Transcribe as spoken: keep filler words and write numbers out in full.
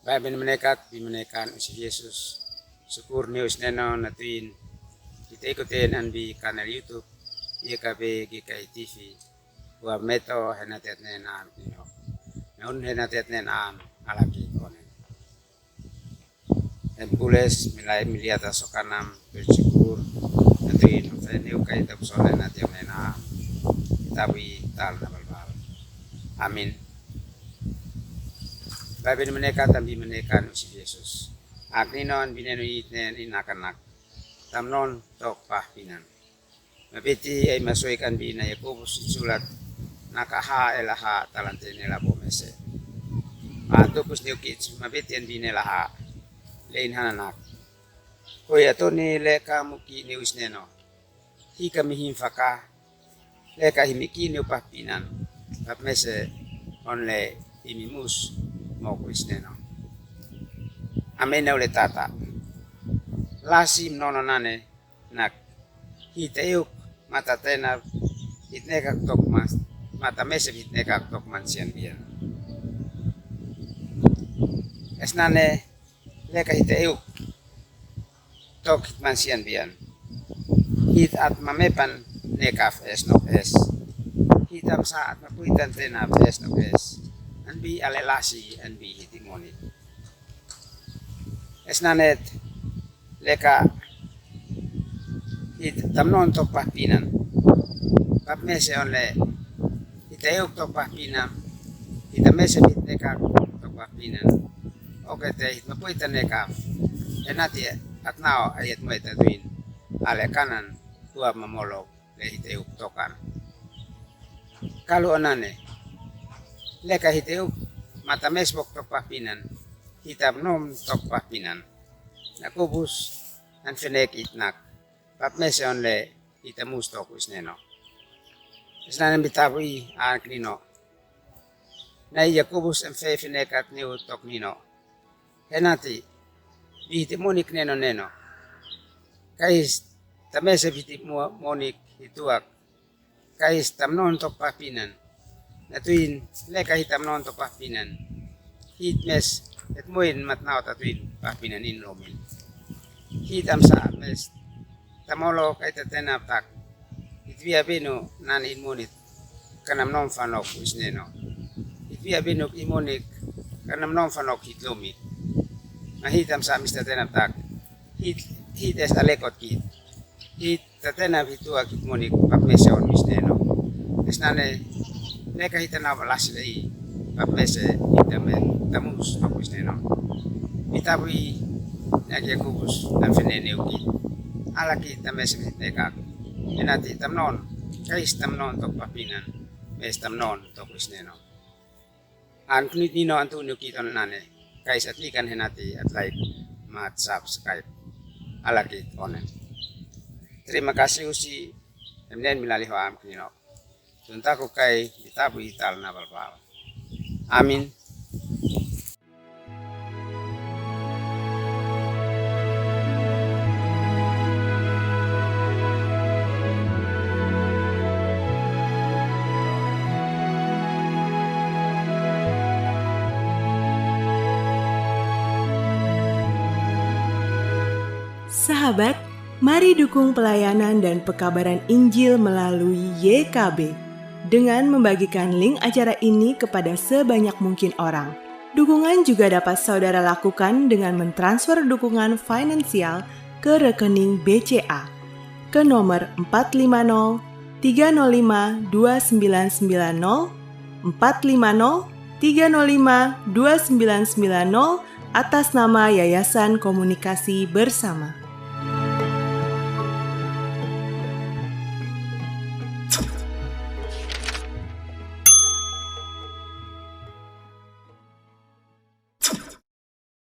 Bae bini menekat, bi menekan usi Yesus. Sukul ni usi neno na tuin. Kita ikutin an bi kanal YouTube. Ye ka be gi kai T V. Wa meto hena tet ne nan ino. Na un hena tet ne nan ala ki kone. En pules milai miliata sokanam bersyukur. Nanti nufeni ukai tap sole nanti menam. Tapi tal na balbal. Amin. Bae bini menekat, an bi menekan usi Yesus. Ak ninon binenu itnen inakanak. Tamnon tok pahpinan. Mabiti ai masoikan bi na Yakobus isulat naka ha ela ha talante nela bo mese. Mantukus niukits mabiti an bi nela ha. Lein hananak. Hoi atoni leka muki nius neno. Hika mihin faka. Leka himiki niu pahpinan. Pap mese onle himimus moku is neno. Amen ule tata. Lasi mnono nane. Nak hita iuk mata tena hit nekak tok mas mata mesep hit nekak tok mansian bian. Es nane leka hita iuk tok hit mansian bian. Hit at mamepan nekaf es nok es. Hit am sa at mapuitan tena es nok es. An bi ale lasi an bi hiti moni. Es nanet leka hit tamnon tok pahpinan. Pap mese onle hita iuk tok pahpinan. Hita mese hit nekak tok pahpinan. Oke te hit mapuita nekaf. Enati at nao ayet mueta tuin. Ale kanan tua mamolok le hita iuk tokan. Kalu onane. Leka hita iuk mata mesbok tok pahpinan. Hita mnom tok pahpinan. Nakubus an fenek itnak. Pap mese onle hita mus tok is neno. Is nane bitabu i an knino. Na i Yakobus an fe fenekat niu tok nino. Henati. Bi hiti monik neno neno. Kais tamese bi hiti mo-, monik hituak. Kais tamnon tok pahpinan. Natuin leka hit tamnon tok pahpinan. Hit mes et moin matnao tatuin pahpinan in lomin. Hit am sa mes tamolo kai tatenap tak. Hit via binu nan in monit. Kanam nom fanok is neno. Hit via binu in monik. Kanam nom fanok hit lomi. Na hit am sa mis tatenap tak. Hit, hit es alekot kit. Hit Tatena bitua kit monik pap mese on mis neno. Es nane leka hita na balas lei pap mese hita me tamus tok mis neno. Bitabu i na Yakobus an fene neu kit. Ala kit tamese mit nekak. Enati tamnon, kais tamnon tok pahpinan, mes tamnon tok mis neno. An knit nino antu niu kit on nane. Kais at nikan henati at like mat subscribe. Ala kit onen. Terima kasih usi emnen milali ho am knino. Tuntaku kai bitabu i tal na balbal. Amin. Sahabat, mari dukung pelayanan dan pekabaran Injil melalui Y K B dengan membagikan link acara ini kepada sebanyak mungkin orang. Dukungan juga dapat saudara lakukan dengan mentransfer dukungan finansial ke rekening B C A ke nomor empat lima nol tiga nol lima dua sembilan sembilan nol, empat lima nol tiga nol lima dua sembilan sembilan nol, atas nama Yayasan Komunikasi Bersama.